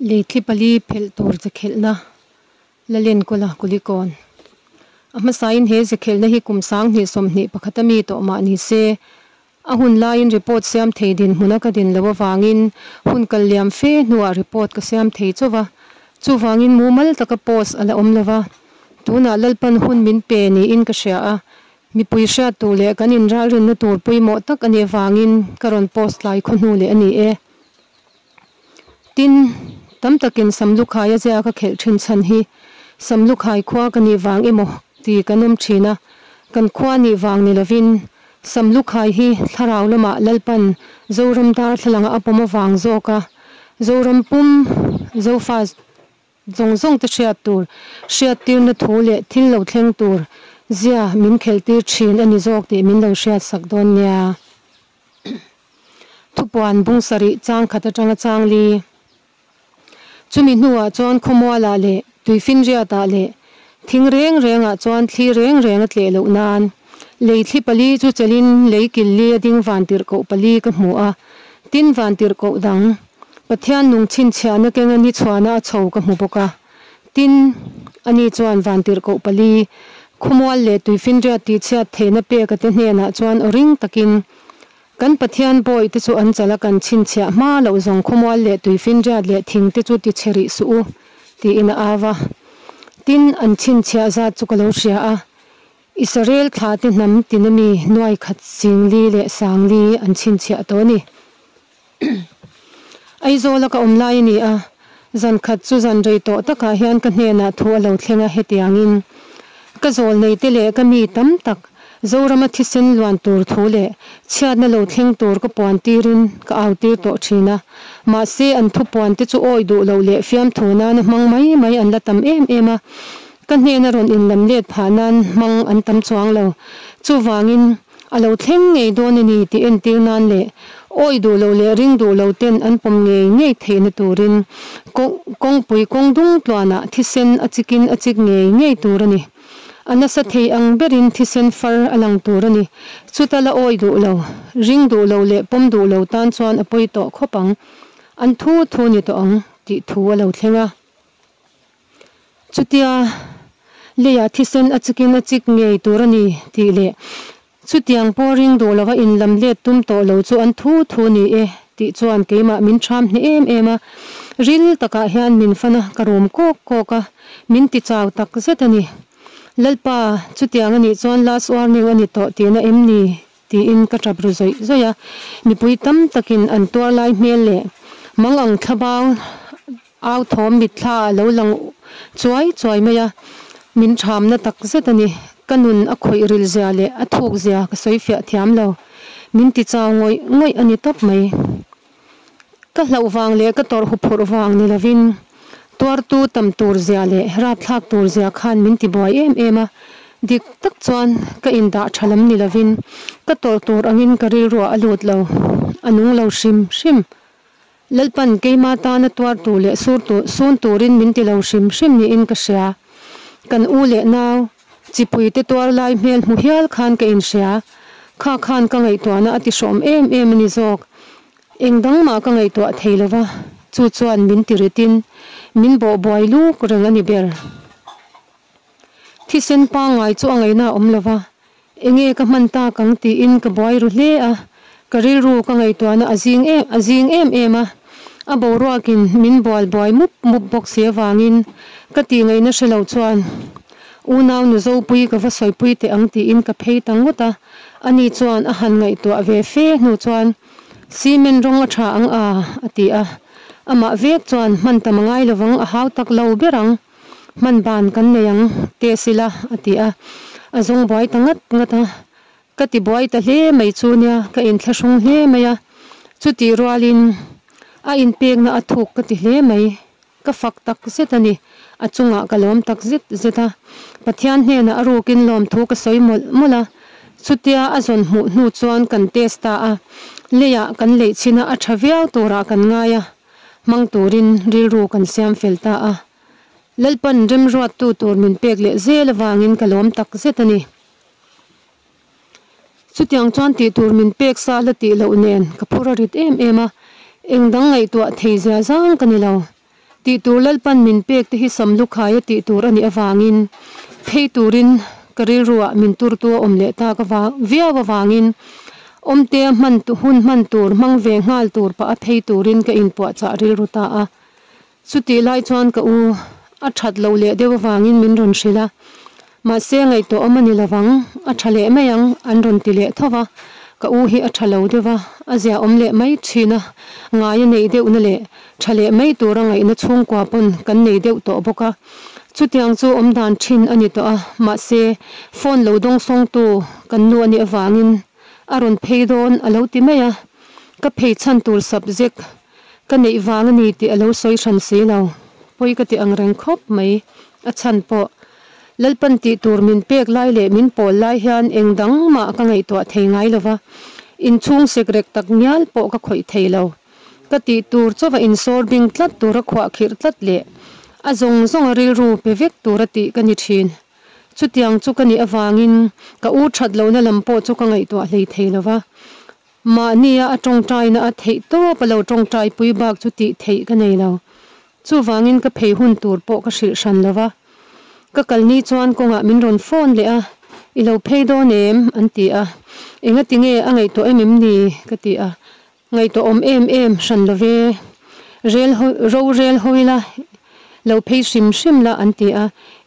Leithli pali phelh tur zekhelhna la lenkawla Kulikawn. A hmasain he zekhelhna hi kum 2021 a mi tawh mah ni se, a hun laiin report siam thei dinhmuna ka din loh avangin hun kal liam fe hnuah report ka siam thei chauh va. Chuvangin mumal taka post a la awm lo va, tunah Lalpan hun min pe niin ka hria a, mipui hriat tur leh kan inralrinna tur pawimawh tak a nih avangin ka rawn post tlai khaw hnu leh a ni e. Tin, tam takin Samlukhai a ziak a khelh thin chhan hi Samlukhai khua ka nih vang emaw ti kan awm thin a, kan khua nih vang ni lovin Samlukhai hi thlarau lamah Lalpan Zoram darthlalanga a pawm avang zawk a, Zoram pum Zofa zawng zawng te hriat tur, hriattirna thu leh thil lo thleng tur zia min khelhtir thin a ni zawk tih min lo hriatsak dawn nia. Thupuan bung sarih chang khat atanga chang li. Chumi hnuah chuan khawmualah leh tuifinriatah leh thing reng rengah chuan thli reng reng a tleh loh nan lei thli pali chu chelin lei kil li a ding vantirhkoh pali ka hmu a, tin vantirhkoh dang Pathian nung chhinchhiahna kenga ni chhuahna a chho ka hmu bawk a. Tin, ani chuan vantirhkoh pali, khawmual leh tuifinriat tihchhiat theihna peka te hnenah chuan aw ring takin, Kan Pathian bawi te chu an chal a kan chhinchhiah hma loh zawng khawmual leh tuifinriat leh thing te chu tichhe rih suh u, tiin a au a. Tin, an chhinchhiah zat chu ka lo hria a, Israel thla te hnam tina mi nuai khat singli leh sangli an chhinchhiah tawh a ni. Aizawla ka awm lai a ni a, zan khat chu zan rei tawh takah hian ka hnenah thu a lo thleng a hetiangin ka zawl nei te leh ka mi tam tak Zorama thisen luan tur thu leh chhiatna lo thleng tur ka puan tirin ka au tir tawh thin a, mahse an thu puan te chu awi duh loh leh fiamthu nana hmang mai mai an la tam em em a, ka hnena rawn inlam let phah nan hmang an tam chuang lo. Chuvangin. A lo thleng ngei dawn a ni tih entir nan leh awi duh lo leh ring duh lo ten an pawm ngei ngei theihna turin kawngpui kawng dung tluanah thisen a chikin a chik ngei ngei tur a ni. A nasa thei ang berin thisen far a lang tur a ni. Chuta la awi duh lo, ring duh lo leh pawm duh lo tan chuan a pawi tawh khawp ang. An thu thu ni tawh ang tih thu a lo thleng a. Chutia leiah thisen a chikin a chik ngei tur a ni tih leh chutiang pawh ring duh lova inlam let tum tawh lo chu an thu thu ni e tih chuan keimah min ṭham hneh em em a, ril takah hian min fan a, ka rum kawk kawk a, min ti chau tak zet a ni. Lalpa, chutiang a nih chuan last warning a ni tawh tihna em ni? Tiin ka ṭap ru zawih zawih a, mipui tam takin an tuar lai hmel leh mang ang thlabang Au thawm mitthla a lo lang chuai chuai mai a, min thamna tak zet a ni. Ka nun a khawih ril zia leh a thuk zia ka sawi fiah thiam lo. Min ti chau ngawih ngawih a ni tawp mai. Ka hlauh vang leh ka tawrh huphurh vang ni lovin tuartu tam tur zia leh rapthlak tur zia khan min ti buai em em a. Dik tak chuan ka indah tha lam ni lovin ka tawrh tur angin ka rilruah a lut lo, a nung lo hrim hrim. Lalpan keima tana tuar tur leh sur tur, sun turin min ti lo hrim hrim niin ka hria. Kan u leh nau, chipui te tuar lai hmel hmu hial khan ka inhria. Kha khan ka ngaihtuahna a ti hrawm em em a ni zawk. Eng dang mah ka ngaihtuah thei lo va, chu chuan min ti ritin min bawh buai luk reng a ni ber. Thisen pangngai chu a ngaihna a awm lo va, Enge ka hman tak ang tiin ka buai ru hle a, ka rilru ka ngaihtuahna a zing em a zing em em a, a boruakin min bual buai mup mup bawk si avangin ka tih ngaihna hre lo chuan unau nu Zopui ka va sawipui teh ang tiin ka phei ta ngawt a, ani chuan a han ngaihtuah ve fe hnu chuan cement rawng a tha ang a a ti a, amah vek chuan hman tam a ngai lovang a hau tak lo ber ang. Hman ban kan nei ang teh sila a ti a, a zawng buai ta ngat ngat a, ka ti buai ta hle mai chu nia ka inthlahrung hle mai a, chutih rualin a inpekna a thuk ka ti hle mai, ka fak tak zet a ni, a chungah ka lawm tak zet zet a, Pathian hnenah a rukin lawmthu ka sawi mawlh mawlh a, chutia a zawn hmuh hnu chuan kan test ta a, leiah kan leih chhin a, a tha viau turah kan ngai a. Hmang turin rilru kan siam fel ta a, Lalpan remruattu tur min pek leh zel avangin ka lawm tak zet a ni. Chutiang chuan tih tur min pek sa la tih loh nen ka phur a rit em em a, eng dang ngaihtuah thei zia zang ka ni lo. Tihtur Lalpan min pek te hi sam lukhaia tih tur a nih avangin phei turin ka rilruah min turtu a awm leh tak avang viau avangin awmtea hman hun hman tur hmang ve nghal tur pah a phei turin ka inpuahchah rilru ta a. Chutih lai chuan ka u a that lo leh deuh avangin min rawn hrilh a, mahse ngaihtuah awm a ni lovang, a tha leh mai ang an rawn ti leh tho va, ka u hi a tha lo deuh va, a zia awm leh mai thin a, ngai a neih deuhna leh tha leh mai tura ngaihna chhungkua pawn kan nei deuh tawh bawk a, chutiang chu awm dan thin a ni tawh a, mahse phone lo dawngsawngtu kan nu a nih avangin a rawn phei dawn a lo ti mai a, ka phei chhan tur subject Ka neih vang a ni tih a lo sawi hran si lo. Pawi ka ti ang reng khawp mai. A chhan pawh, Lalpan tih tur min pek lai leh min pawl lai hian eng dang mah ka ngaihtuah thei ngai lo va, inchhung sekrek tak ngial pawh ka khawih thei lo. Ka tih tur chauha insawr bing tlat tura khuah khirh tlat leh a zawng zawnga rilru pe vek tura tih ka ni thin. Chutiang chu ka nih avangin ka u that lohna lam pawh chu ka ngaihtuah hlei thei lo va. Mahnia a tawngtaina a theih tawp a lo tawngtaipui bak chu tih theih ka nei lo. Chuvangin ka phei hun tur pawh ka hrilh hran lo va. Ka kalni chuan kawngah min rawn phone leh a, I lo phei dawn em? an ti a. Engati nge a ngaihtuah em em ni? ka ti a. Ngaihtuah awm em em hran lo ve. Rel ro rel hawi la, lo phei hrim hrim la an ti a.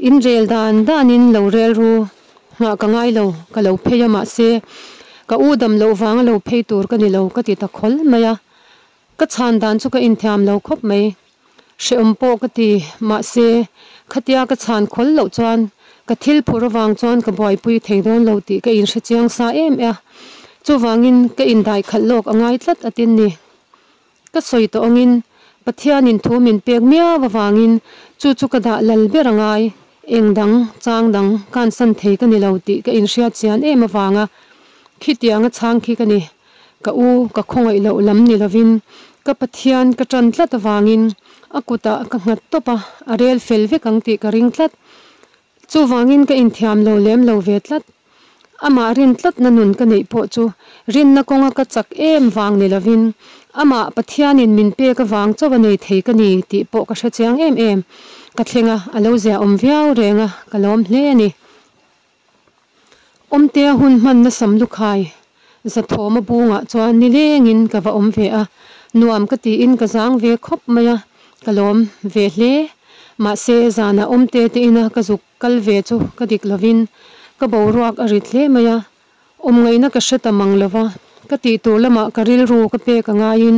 In rel dan danin lo rel ru. Nghah ka ngai lo, ka lo phei a mahse ka u dam loh vanga lo phei tur ka ni lo ka ti ta khawl mai a, ka chhan dan chu ka inthiam lo khawp mai. Hrehawm pawh ka ti, mahse khatia ka chhan khawl loh chuan ka thil phur avang chuan ka buaipui thei dawn lo tih ka inhre chiang sa em e a, chuvangin ka indai khalh lawk a ngai tlat a tin ni. Ka sawi tawh angin Pathianin thu min pek miau avangin chu chu ka dah lal ber a ngai, eng dang, chang dang, kansan thei ka ni lo tih ka inhriat chian em avanga khitianga chhang khi ka ni. Ka u ka khawngaih loh lam ni lovin ka Pathian ka tan tlat avangin a kutah ka nghat tawp a, a rel fel vek ang tih ka ring tlat. Chuvangin ka inthiam lo lem lo ve tlat. Amah rin tlatna nun ka neih pawh chu rinna kawnga ka chak em vang ni lovin amah Pathianin min pek avang chauh a nei thei ka ni tih pawh ka hre chiang em em. Ka thleng a, a lo zia awm viau reng a, ka lawm hle a ni. Awmtea hun hmanna sam lukhai Zathawma bungah chuan nilengin ka va awm ve a, nuam ka tiin ka zang ve khawp mai a, ka lawm ve hle. Mahse zanah awmte te ina ka zuk Kal ve chu ka dik lovin ka boruak a rit hle mai a, awmngaihna ka hre ta mang lova, ka tih tur lamah ka rilru ka pek a ngaiin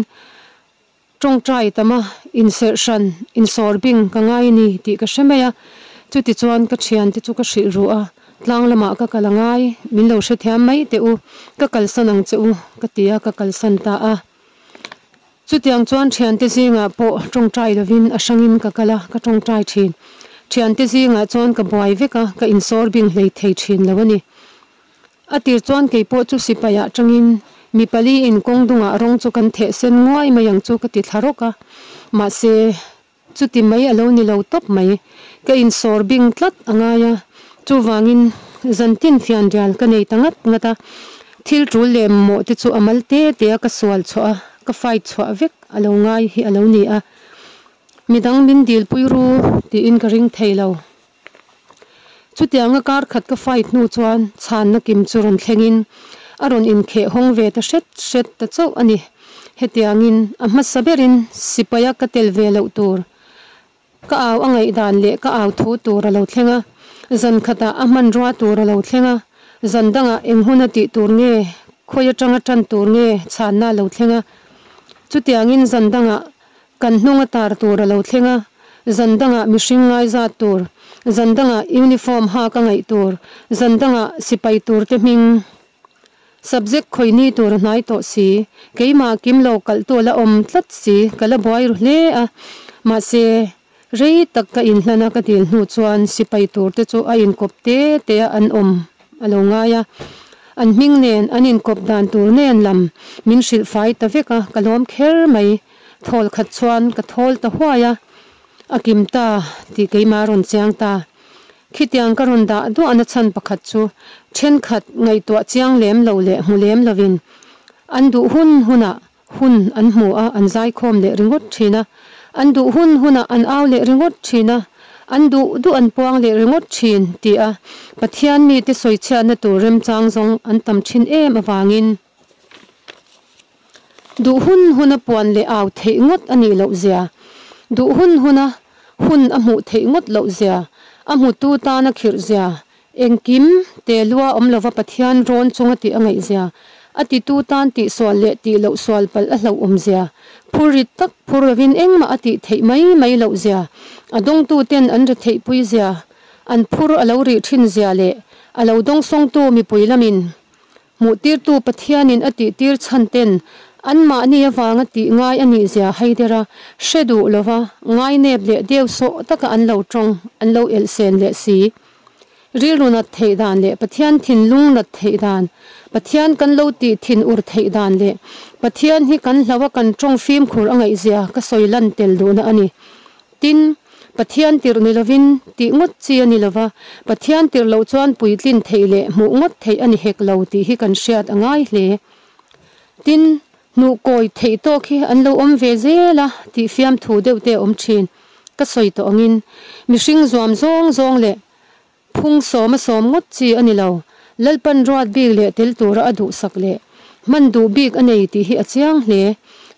tawngtai tam a, inserh hran, insawr bing ka ngai a ni tih ka hre mai a, chutichuan ka thiante chu ka hrilh ru a, tlang lamah ka kal a ngai, min lo hrethiam mai teh u, ka kalsan ang che u ka ti a, ka kalsan ta a. Chutiang chuan thiante zingah pawh tawngtai lovin a hrangin ka kal a, ka tawngtai thin. Thiante zingah chuan ka buai vek a, ka insawr bing hlei thei thin lo a ni. A tir chuan kei pawh chu sipaiah tangin mi pali in kawng dungah rawng chu kan theh sen nguai mai ang chu ka ti thla rawk a, mahse Chuti mai a lo ni lo tawp mai. Ka insawr bing tlat a ngai a, chuvangin zantin fianrial ka nei ta ngat ngat a. Thil tul leh mawh te chu a mal te te a ka sual chhuah a, ka fight chhuah vek a lo ngai hi a lo ni a. Midang min dilpui ru tiin ka ring thei lo. Chutianga kar khat ka fight hnu chuan chhanna kim chu rawn thlengin a rawn inkheh hawng ve ta hret hret ta chauh a ni. Hetiangin a hmasa berin sipaia ka tel ve loh tur ka au a ngaihdan leh ka au thu tur a lo thleng a, zan khatah a hmanrua tur a lo thleng a, zan dangah eng huna tih tur nge, khawi atanga tan tur nge chhanna a lo thleng a. Chutiangin zan dangah Kan hnung a tar tur a lo thleng a, zan dangah mihring ngaizat tur, zan dangah uniform hak a ngaih tur, zan dangah sipai tur te hming subject khawi ni tur a hnai tawh si, keimah kim lo kalh tu a la awm tlat si, ka la buai ru hle a, mahse rei tak ka inhlan a ka dil hnu chuan sipai tur te chu a inkawp te te a an awm a lo ngai a, an hming nen an inkawp dan tur nen lam min hrilh fai ta vek a, ka lawm kher mai. Thawl khat chuan ka thawl ta huai a, a kim ta tih keimah a rawn chiang ta. Khitiang ka rawn dah duahna chhan pakhat chu thenkhat ngaihtuah chiang lem lo leh hmu lem lovin an duh hun hunah hun an hmu a, an zaikhawm leh ringawt thin a. An duh hun hunah an au leh ringawt thin a, an duh duh an puang leh ringawt thin ti a Pathian mite sawichhiatna tur remchang zawng an tam thin em avangin duh hun huna puan leh au theih ngawt a nih loh zia, duh hun huna hun a hmuh theih ngawt loh zia, a hmutu tana khirh zia, Engkim te lua awm lova Pathian rawn chunga tih a ngaihzia, a titu tan tihsual leh tih loh sual palh a hlauhawmzia, phur rit tak phur lovin engmah a tih theih mai mai lohzia, a dawngtuten an retheihpuizia, an phur a lo rih thinzia leh a lo dawngsawngtu mipui lamin Hmuhtirtu Pathianin a tihtir chhan ten anmahni avanga tih ngai a nihzia haidera hre duh lova ngainep leh deu sawh taka an lo tawng an lo elhsen leh si. Rilru nat theih dan leh Pathian thinlung nat theih dan, Pathian kan lo tih thin ur theih dan leh Pathian hi kan hlauha kan tawng fimkhur a ngaihzia ka sawi lan tel duhna a ni. Tin, Pathian tirh ni lovin tih ngawt chi a ni lova, Pathian tirh loh chuan puitlin theih leh hmuh ngawt theih a ni hek lo tih hi kan hriat a ngai hle. Tin, hnuh kawi theih tawk hi an lo awm ve zel a tih fiamthu deuh te a awm thin. Ka sawi tawh angin, mihring zuam zawng zawng leh Phung sawma sawm ngawt chi a ni lo. Lalpan ruat bik leh tel tura a duhsak leh hman duh bik a nei tih hi a chiang hle.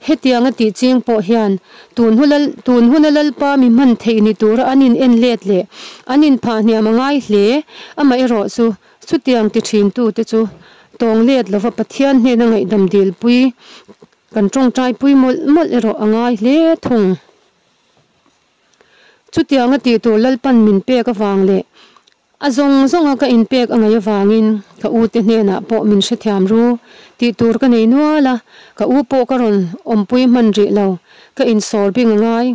Hetianga tih ching pawh hian tun tun huna Lalpa mi hman theih ni tura an in en let leh an in phah hniam a ngai hle. Amaherawh chu chutiang ti thintute chu tawng let lova Pathian hnena ngaihdam dilpui kan tawngtaipui mawlh mawlh erawh a ngai hle thung. Chutianga tih tur Lalpan min pek avang leh a zawng zawnga ka inpek a ngaih avangin ka u te hnenah pawh min hrethiam ru tih tur ka nei nual a, ka u pawh ka rawn awmpui hman rih lo, ka insawr bing a ngai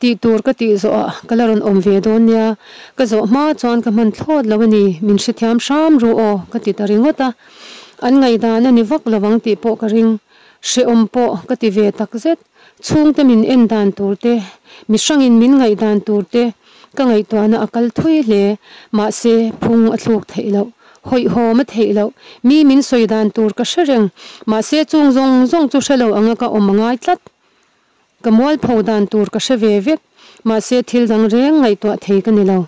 tih tur ka tih zawhah ka la rawn awm ve dawn nia, ka zawh hma chuan ka hman thlawt lo a ni, min hrethiam hram ru aw ka ti ta ringawt a, an ngaihdan a ni vak lo ang tih pawh ka ring. Hrehawm pawh ka ti ve tak zet. Chhungte min en dan tur te, mi hrangin min ngaih dan tur te ka ngaihtuahna a kal thui hle. Mahse, phung a thluk theih loh, hawihhawm a theih loh, mi min sawi dan tur ka hre reng. Mahse, chung zawng zawng chu hre lo anga ka awm a ngai tlat. Ka mualpho dan tur ka hre ve vek, mahse thil dang reng ngaihtuah thei ka ni lo.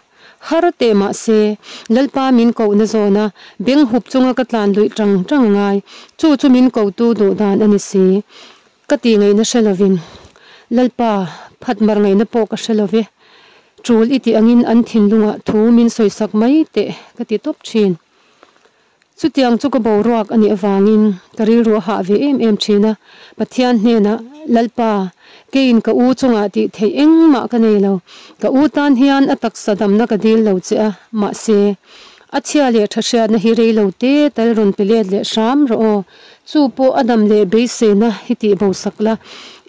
Har teh mahse, Lalpa min kohna zawna beng hup chunga ka tlan luih tang tang a ngai, chu chu min kohtu duh dan a ni si. Ka tih ngaihna hre lovin, Lalpa, phat mar ngaihna pawh ka hre lo ve, tul i tih angin an thinlungah thu min sawisak mai teh ka ti tawp thin. Chutiang chu ka boruak a nih avangin ka rilru a hah ve em em thin a, Pathian hnenah, Lalpa, keiin ka u chungah tih theih engmah ka nei lo, ka u tan hian a taksa damna ka dil lo che a, mahse, a chhia leh tha hriatna hi rei lo te tal rawn pe let leh hram rawh aw, chu pawh a dam leh beiseina hi tih bosak la,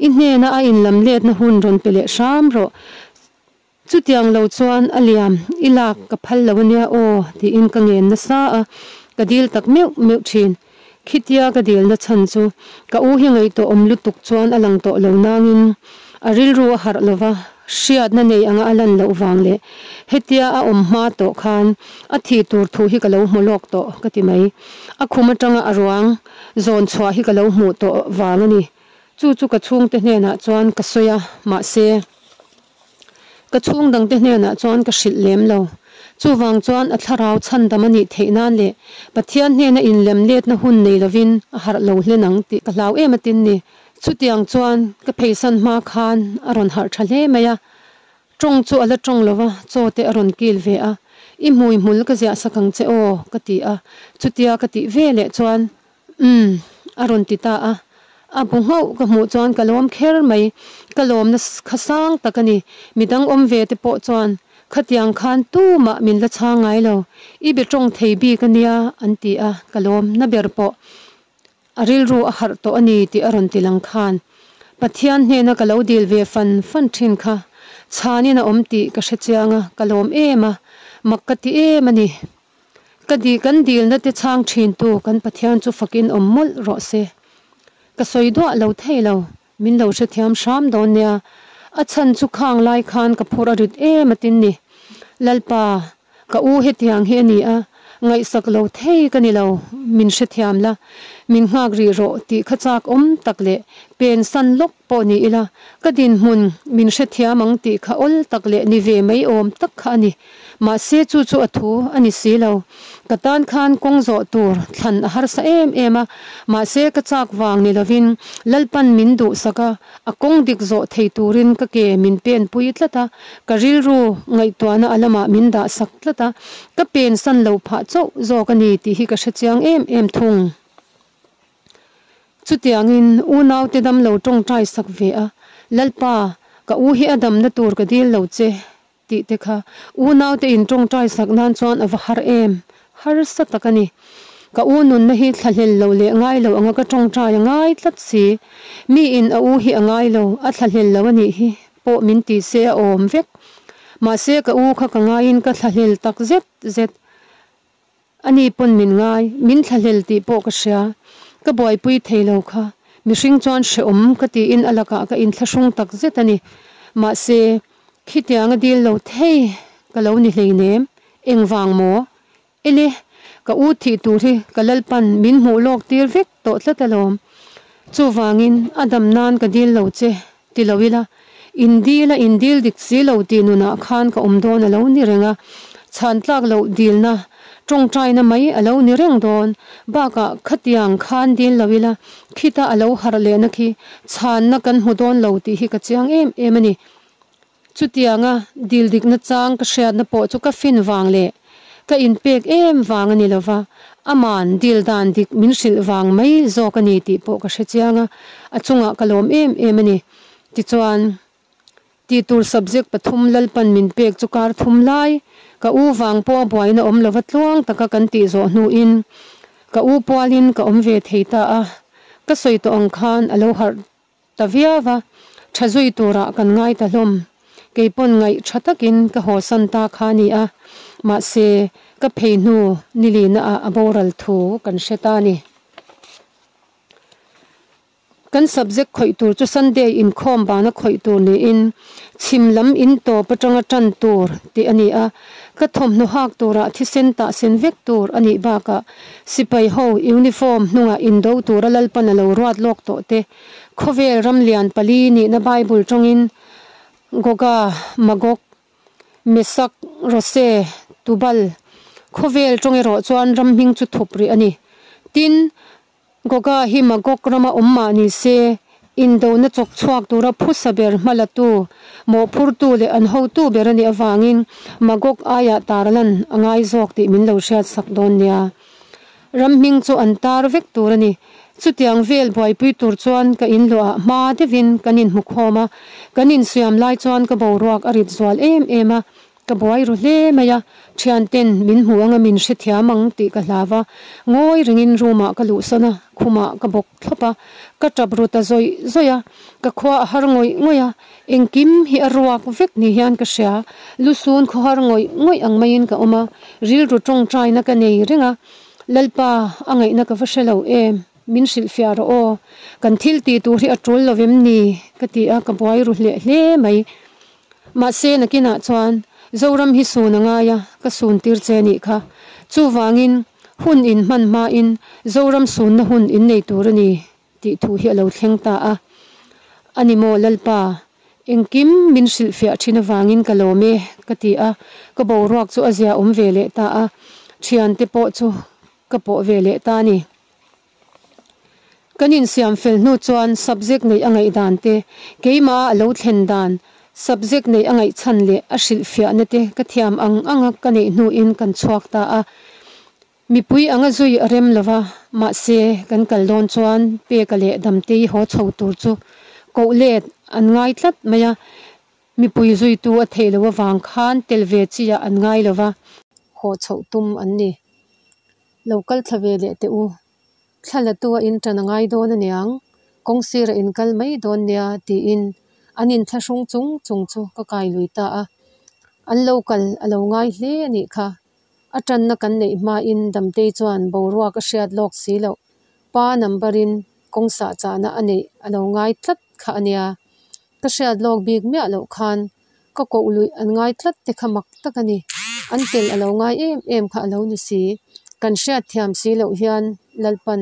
i hnena a inlam letna hun rawn pe leh hram rawh. Chutiang lo chuan a liam, i lak ka phal lo ania aw tiin ka ngen nasa a, ka dil tak meuh meuh thin. Khitia ka dilna chhan chu ka u hi ngaihtuah awm lutuk chuan a lang tawh lo nangin a rilru a harh lova, hriatna nei anga a lan loh vang leh hetia a awm hma tawh khan a thih tur thu hi ka lo hmu lawk tawh ka ti mai. A khum atanga a ruang zawn chhuah hi ka lo hmuh tawh vang a ni. Chu chu ka chhungte hnenah chuan ka sawi a, mahse. Ka chhung dangte hnenah chuan ka hrilh lem lo. Chuvang chuan a thlarau chhandam a nih theih nan leh Pathian hnena inlem letna hun nei lovin a harh lo hlen ang tih ka hlau em atin ni. Chutiang chuan ka pheisan hma khan a rawn harh tha hle mai a. Tawng chu a la tawng lo va, chaw te a rawn kil ve a. I hmui hmul ka ziah sak ang che aw, ka ti a. Chutia ka tih ve leh chuan Umm, a rawn ti ta a. A bu nghauh ka hmuh chuan ka lawm kher mai. Ka lawmna kha sang tak a ni. Midang awm ve te pawh chuan khatiang khan tumah min la chhang ngai lo. I be tawng thei bik a nia an ti a, ka lawm na ber pawh a rilru a harh tawh a ni tih a rawn ti lang khan Pathian hnena ka lo dil ve fan fan thin kha chhanin a awm tih ka hre chiang a, ka lawm em a, mak ka ti em a ni. Ka di kan dilna te chhang thin tu kan Pathian chu fakin awm mawlh rawh se. Ka sawi duah lo thei lo, min lo hrethiam hram dawn nia. A chhan chu khang lai khan ka phur a rit em a tin ni. Lalpa, ka u hetiang hi a ni a, ngaihsak lo thei ka ni lo, min hrethiam la. Min nghak rih rawh tih kha chak awm tak leh pen san lawk pawh ni ila ka dinhmun min hrethiam ang tih kha awl tak leh ni ve mai awm tak kha a ni. Mahse chu chu a thu a ni si lo. Ka tan khan kawng zawh tur thlan a harsa em em a, mahse ka chak vang ni lovin Lalpan min duhsak a, a kawng dik zawh thei turin ka ke min pen pui tlat a, ka rilru ngaihtuahna a lamah min dahsak tlat a, ka pen san lo phah chauh zawk a ni tih hi ka hrechiang em em thung. Chutiangin unaute damlo tawngtai sak ve a, Lalpa, ka u hi a damna tur ka dil lo che, Tih te kha unaute in tawngtai sak nan chuan a va har em? Harsa tak a ni. Ka u nunna hi thlahlel lo leh ngai lo anga ka tawngtai a ngai tlat si. Mi in a u hi a ngai lo, a thlahlel lo a nih hi pawh min ti se a awm vek. Mahse ka u kha ka ngaiin ka thlahlel tak zet zet. Ani pawn min ngai, min thlahlel tih pawh ka hria. Ka buaipui thei lo kha. Mihring chuan hrehawm ka tiin a lakah ka inthlahrung tak zet a ni. Mahse, khitiang a dil lo thei ka lo ni hleinem. Engvang maw? Ele, ka u thih tur hi ka Lalpan min hmuh lawk tir vek tawh tlat alawm. Chuvangin a dam nan ka dil lo che ti lo ila, in dil a in dil dik si lo tih nunah khan ka awm dawn a lo ni reng a, chhan tlak loh dilna tawngtaina mai a lo ni reng dawn. Bakah khatiang khan dil lo ila, khita a lo harh lehna khi chhanna kan hmu dawn lo tih hi ka chiang em em a ni. Chutianga dil dikna chang ka hriatna pawh chu ka fin vang leh ka inpek em vang a ni lo va, aman dil dan dik min hrilh vang mai zawk a ni tih pawh ka hre chiang a, a chungah ka lawm em em a ni. Tichuan, tihtur subject pathum Lalpan min pek chu kar thum lai, ka u vang pawh a buaina awm lova tluang taka kan tih zawh hnuin ka u pualin ka awm ve thei ta a, ka sawi tawh ang khan a lo harh Ta viau a, tha zui turah kan ngai ta hlawm. Kei pawn ngaih tha takin ka hawsan ta kha a ni a, mahse ka phei hnu nilina ah a boral thu kan hre ta a ni. Kan subject khawih tur chu Sunday inkhawm bana khawih tur niin chhim lam in tawp atanga tan tur tih a ni a, ka thawmhnaw hak turah thisen tah sen vek tur a nih bakah sipai ho uniform hnungah indo tura Lalpan a lo ruat lawk tawh te Khawvel ram lian pali nihna Bible tawngin Goga, Magog, Mesak, Rose, Tubal khawvel tawng erawh chuan ram hming chu thup rih a ni. Tin, Goga hi Magog rama awm mah ni se, indona chawk chhuak tura phusa ber hmalatu, mawhphurtu leh an hotu ber a nih avangin Magog aiah tarlan a ngai zawk tih min lo hriatsak dawn nia. Ram hming chu an tar vek tur a ni. Chutiang vel buaipui tur chuan ka inluahah hma deuhin kan inhmukhawm a, kan insiam lai chuan ka boruak a rit zual em em a, ka buai ru hle mai a, thianten min hmu anga min hrethiam ang tih ka hlau a, ngawi rengin room ah ka luhsawn a, khumah ka bawk thlawp a, ka tap ru ta zawih zawih a, ka khua a har ngawih ngawih a, engkim hi a ruak vek ni hian ka hria, lusun khawhar ngawih ngawih ang maiin ka awm a, rilru tawngtaina ka nei reng a. Lalpa, a ngaihna ka va hre lo em? Min hrilhfiah rawh aw. Kan thil tih tur hi a tul lo em ni? Ka ti a, ka buai ru hleh hle mai. Mahse, nakinah chuan Zoram hi sun a ngai a, ka sun tir che nih kha. Chuvangin, hun in hman hmain Zoram sunna hun in nei tur a ni tih thu hi a lo thleng ta a. A ni maw Lalpa, engkim min hrilhfiah thin avangin ka lawm e, ka ti a, ka boruak chu a zia awm ve leh ta a, thiante pawh chu ka pawh ve leh ta a ni. Kan insiam fel hnu chuan subject neih a ngaih dan te, keimah a lo thlen dan, subject neih a ngaih chhan leh a hrilhfiahna te ka thiam ang anga ka neih hnuin kan chhuak ta a. Mipui anga zui a rem lova, mahse kan kal dawn chuan Peka leh Damtei haw chho tur chu koh let an ngai tlat mai a, mipui zuitu a theih loh avang khan tel ve chi ah an ngai lova. Haw chhoh tum an ni. Lo kal thla ve leh teh u. Thla la tu a in tan a ngai dawn aniang, kawng sir a in kal mai dawn nia tiin an in thlahrung chung chung chu ka kai lui ta a. An lo kal a lo ngai hle a nih kha. A tanna kan neih hmain Damtei chuan boruak a hriat lawk si loh. Pa number in kawng sah chahna a neih a lo ngai tlat kha a nia. Ka hriat lawk bik miah loh khan ka koh luih an ngai tlat te kha mak tak a ni. An tel a lo ngai em em kha a lo ni si. Kan hriat thiam si loh hian Lalpan.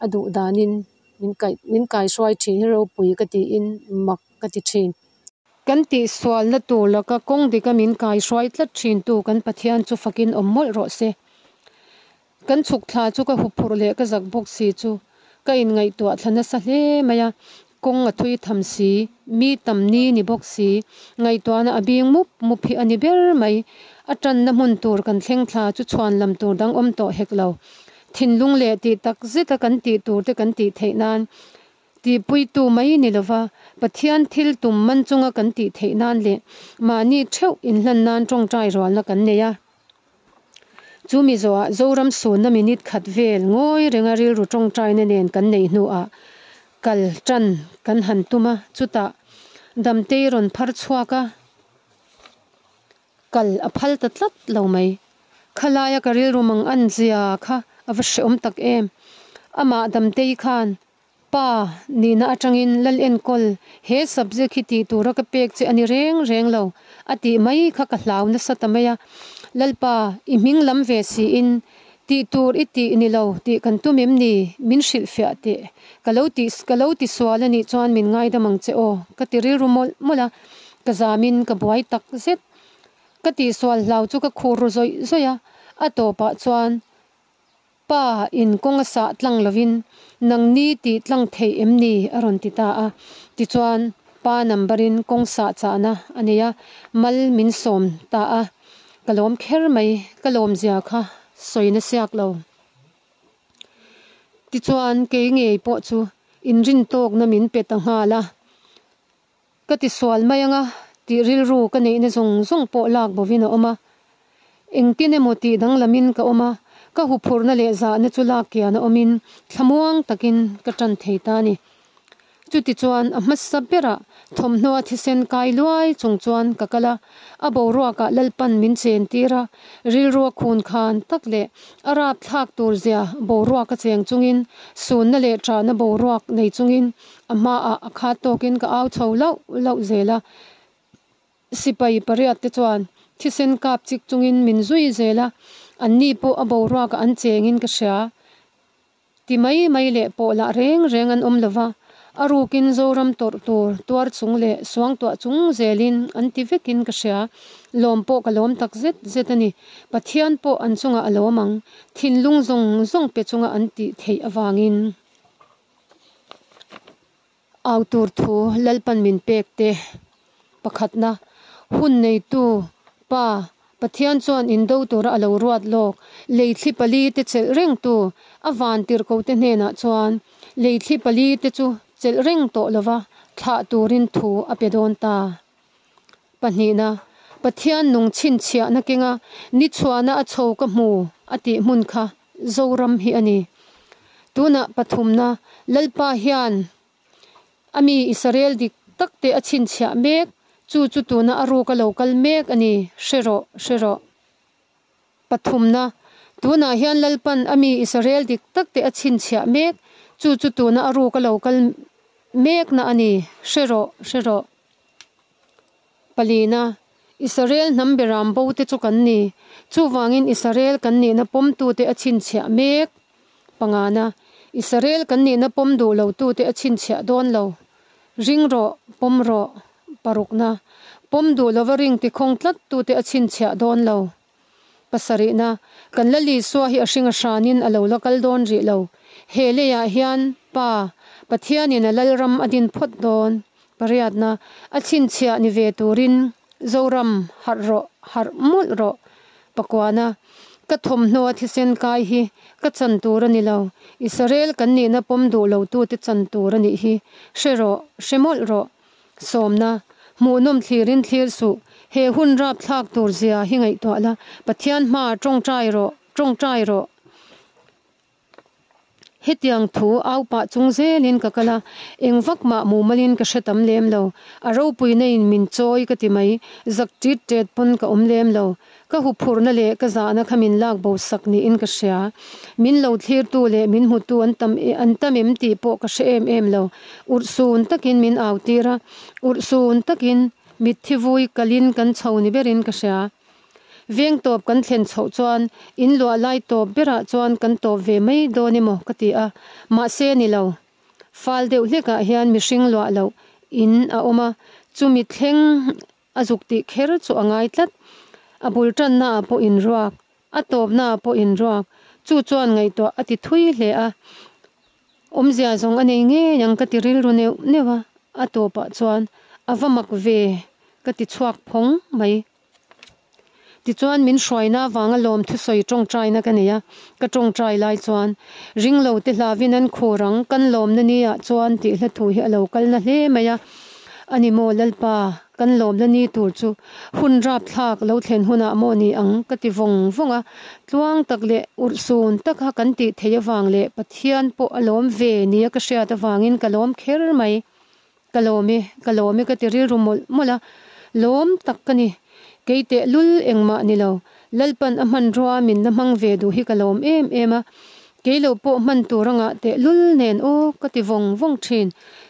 a duh danin min kaih min kaihruai thin hi ropui ka tiin mak ka ti thin. Kan tihsualna tur laka kawng dika min kaihruai tlat thintu kan Pathian chu fakin awm mawlh rawh se. Kan chhuk thla chu ka huphurh leh ka zak bawk si chu ka inngaihtuah thla nasa hle mai a, kawng a thui tham si, mi tam ni ni bawk si, ngaihtuahna a bing mup mup hi a ni ber mai. A tanna hmun tur kan thleng thla chu chhuan lam tur dang awm tawh hek lo. Thinlung leh tih tak zeta kan tih tur te kan tih theih nan tihpuitu mai ni lova Pathian thil tum man chunga kan tih theih nan leh mahni theuh inhlan nan tawngtai rualna kan nei a. Chu mi zawhah Zoram sunna minute khat vel ngawi renga rilru tawngtaina nen kan neih hnuah kal tan kan han tum a, chutah Damtei rawn phar chhuak a, kal a phal ta tlat lo mai. Khalaia ka rilru mang an zia kha a va hrehawm tak em. Amah Damtei khan Pa nihna atangin Lal enkawl he subject hi tih tura ka pek che a ni reng reng lo a tih mai kha ka hlau nasa ta mai a. Lalpa, i hming lam ve siin tih tur i tih ni lo tih kan tum em ni? Min hrilhfiah teh. Ka lo tih ka lo ti sual a nih chuan min ngaidam ang che aw ka ti rilru mawlh mawlh a, ka zamin ka buai tak zet. Ka tihsual hlau chu ka khur ru zawih zawih a, a tawpah chuan Pa in kawng a sah tlang lovin nang ni tih tlang theih em ni? a rawn ti ta a. Tichuan, pa number in kawng sah chahna a nei a, mal min sawm ta a. Ka lawm kher mai, ka lawmzia kha sawi na siak lo. Tichuan, kei ngei pawh chu inrintawkna min pe ta nghal a. Ka ti sual mai anga tih rilru ka neihna zawng zawng pawh lak bovin a awm a. Engtin emaw tih danglamin ka awm a, ka huphurhna leh zahna chu lak kian a awmin thlamuang takin ka tan thei ta a ni. Chutichuan a hmasa berah thawmhnaw a thisen kai luai chung chuan ka kal a, a boruakah Lalpan min chen tir a, rilru a khun khan tak leh a rapthlak tur zia boruak a cheng chungin sunna leh ṭahna boruak nei chungin A hmaah a khat tawkin ka au chho lauh lauh zel a, sipai pariat te chuan thisen kap chik chungin min zui zel a, anni pawh a boruakah an chengin ka hria. Ti mai mai leh pawh lah reng reng an awm lova, a rukin Zoram tawrh tur tuar chung leh suangtuah chung zelin an ti vekin ka hria. Lawm pawh ka lawm tak zet zet a ni. Pathian pawh an chungah a lawm ang, thinlung zawng zawng pe chunga an tih theih avangin. Au tur thu Lalpan min pek te pakhatna hun neitu Pa Pathian chuan indo tura a lo ruat lawk lei thli pali te chelh reng tu a van tirhko te hnenah chuan lei thli pali te chu chelh reng tawh lova thlah turin thu a pe dawn ta. Pahnihna, Pathian nung chhinchhiahna kenga ni chhuahna a chho ka hmu a tih hmun kha Zoram hi a ni. Tunah pathumna, Lalpa hian a mi Israel dik tak te a chhinchhiah mek, chu chu tuna a ruk a lo kal mek a ni, hre rawh, hre rawh. Pathumna, tunah hian Lalpan a mi Israel dik tak te a chhinchhiah mek, chu chu tuna a ruk a lo kal mekna a ni, hre rawh, hre rawh. Palina, Israel hnam beram bo te chu kan ni, chuvangin Israel kan nihna pawmtute a chhinchhiah mek. Pangana, Israel kan nihna pawm duh lotute a chhinchhiah dawn lo. Ring rawh, pawm rawh. Parukna, pawm duh lova ring tikhawng tlattute a chhinchhiah dawn lo. Pasarihna, kan Lal Isua hi a hring a hranin a lo la kal dawn rih lo. He leiah hian Pa, Pathianin a Lalram a din phawt dawn. Pariatna, a chhinchhiah ni ve turin Zoram harh rawh, harh mawlh rawh. Pakuana, ka thawmhnaw a thisen kai hi ka chan tur a ni lo. Israel kan nihna pawm duh lotute chan tur a nih hi. Hre rawh, hre mawlh rawh. Sawmna, Hmuhnawm thlirin thlir suh. He hun rapthlak tur zia hi ngaihtuah la, Pathian hmaah tawngtai rawh, tawngtai rawh. Hetiang thu au pah chung zelin ka kal a, eng vak mah mumalin ka hre tam lem lo. A ropuina in min chawi ka ti mai, zak tit tet pawn ka awm lem lo. Ka huphurhna leh ka zahna kha min lak bo sak niin ka hria. Min lo thlirtu leh min hmutu an tam an tam em tih pawh ka hre em em lo. Urhsun takin min au tir a, urhsun takin mitthi vui kalin kan chho ni berin ka hria. Veng tawp kan thlen chhoh chuan in luah lai tawp berah chuan kan tawp ve mai dawn emaw ka ti a, mahse ni lo. Fal deuh hlekah hian mihring luah loh in a awm a, chumi thleng a zuk tih kher chu a ngai tlat. A bul tannaah pawh inruak, a tawpnaah pawh inruak, chu chuan ngaihtuah a ti thui hle a. Awmzia zawng a nei ngei ang ka ti rilru neuh neuh a, a tawpah chuan a va mak ve ka ti chhuak phawng mai. Tichuan min hruaina avanga lawm thusawi tawngtaina ka nei a, ka tawngtai lai chuan ringlo te hlavin an khur ang, kan lawmna ni ah chuan tih hla thu hi a lo kal na hle mai a, a ni maw Lalpa, kan lawmna ni tur chu hun rapthlak lo thlen hunah maw ni ang ka ti vawng vawng a, tluang tak leh urhsun taka kan tih theih avang leh Pathian pawh a lawm ve nia ka hriat avangin ka lawm kher mai. Ka lawm e, ka lawm e ka ti rilru mawlh mawlh a, lawm tak ka ni. Kei teh lul engmah ni lo, Lalpan a hmanrua min la hmang ve duh hi ka lawm em em a, kei lo pawh hman tur a ngah teh lul nen aw ka ti vawng vawng thin.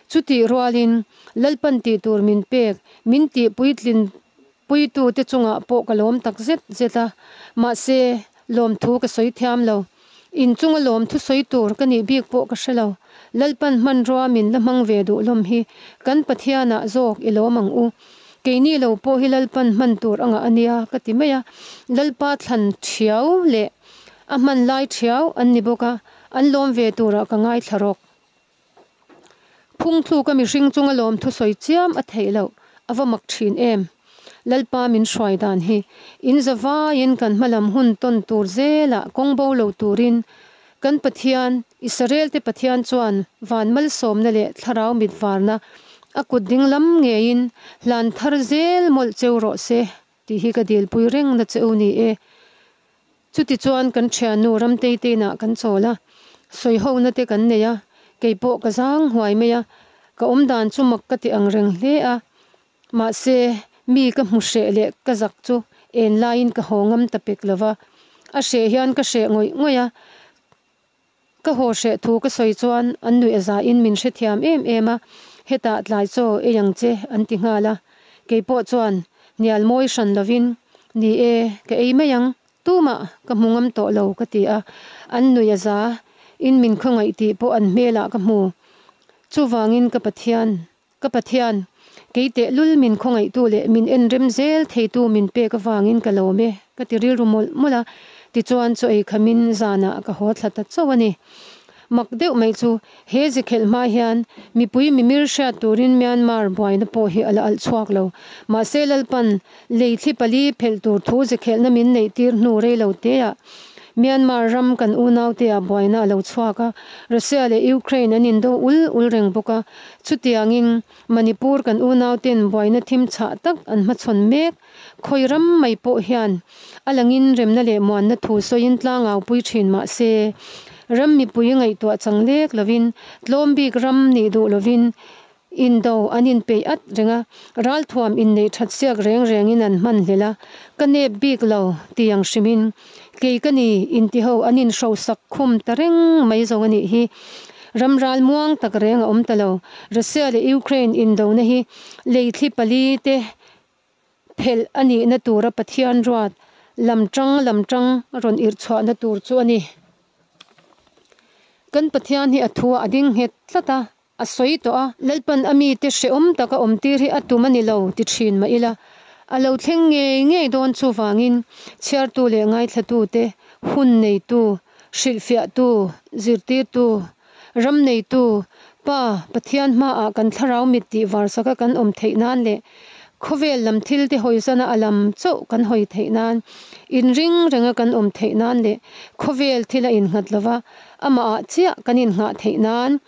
Chutih rualin Lalpan tih tur min pek, min tih puitlin puitu te chungah pawh ka lawm tak zet zet a, mahse lawmthu ka sawi thiam lo. Inchunga lawmthu sawi tur ka nih bik pawh ka hre lo. Lalpan hmanrua min la hmang ve duh hlawm hi kan Pathianah zawk i lawm ang u. Keini lo pawh hi Lalpan hman tur a ngah a nia ka ti mai a. Lalpa thlan thiau leh a hman lai thiau an ni bawk a, an lawm ve turah ka ngaithla rawk. Phungthluk a mihring chunga lawmthu sawi chiam a theih loh a va mak thin em. Lalpa min hruai dan hi in zavaiin kan hmalam hun tawn tur zelah kawng bo lo turin kan Pathian, Israel te Pathian chuan van malsawmna leh thlarau mitvarna a kut dinglam ngeiin hlan thar zel mawlh cheu rawh se tih hi ka dilpui reng na che u ni e. Chutichuan kan thiannu Ramtei te inah kan chawl a, sawihona te kan nei a, kei pawh ka zang huai mai a, ka awmdan chu mak ka ti ang reng hle a, mahse mi ka hmu hreh leh ka zak chu en laiin ka haw ngam ta pek lova, a hreh hian ka hreh ngawih ngawih a, Ka haw hreh thu ka sawi chuan an nuih a zahin min hrethiam em em a, hetah tlai chaw ei ang che an ti nghal a. Kei pawh chuan hnial mawi hran lovin, Ni e, ka ei mai ang, tumah ka hmu ngam tawh lo ka ti a. An nuih a za in min khawngaih tih pawh an hmelah ka hmu. Chuvangin ka Pathian, ka Pathian, kei tehlul min khawngaihtu leh min en rem zel theitu min pek avangin ka lawm e, ka ti rilru mawlh mawlh a, tichuan chaw ei khamin zanah ka haw thla ta chauh a ni. Mak deuh mai chu he zikhelh hma hian mipui mimir hriat turin Myanmar buaina pawh hi a la alh chhuak lo. Mahse Lalpan lei thli pali phelh tur thu zikhelhna min neih tir hnu rei lo teah Myanmar ram kan unauteah buaina a lo chhuak a, Russia leh Ukraine an indo ul ul reng bawk a, chutiangin Manipur kan unauten buaina thim chhah tak an hmachhawn mek. Khawi ram mai pawh hian a langin remna leh muanna thu sawiin tlangau pui thin mah se, ram mipui ngaihtuah chang lek lovin, tlawm bik ram nih duh lovin Indo an inpeih at reng a, ralthuam inneih that siak reng rengin an hman hlel a, ka nep bik lo ti ang hrimin kei ka ni intiho an inhrosak khum ta reng mai zawng a nih hi. Ram ral muang tak reng a awm ta lo. Russia leh Ukraine indona hi leithli pali te phelh a nihna tura Pathian ruat lam tang lam tang rawn irh chhuahna tur chu a ni. Kan Pathian hi a thu a ding nghet tlat a, A sawi tawh a, Lalpan a mite hrehawm taka awmtir hi a tum a ni lo ti thin mah ila, a lo thleng ngei ngei dawn chuvangin chhiartu leh ngaithlatute, hun neitu, hrilhfiahtu, zirtirtu, ram neitu, Pa, Pathian hmaah kan thlarau mit tih varsaka kan awm theih nan leh khawvel lam thil te hawizana a lam chauh kan hawi theih nan, inring renga kan awm theih nan leh khawvel thil a innghat lova amahah chiah kan innghah theih nan,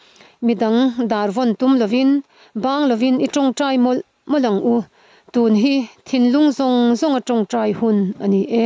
Midang dar vawn tum lovin, bang lovin i tawngtai mawlh mawlh ang u. Tun hi thinlung zawng zawnga tawngtai hun a ni e.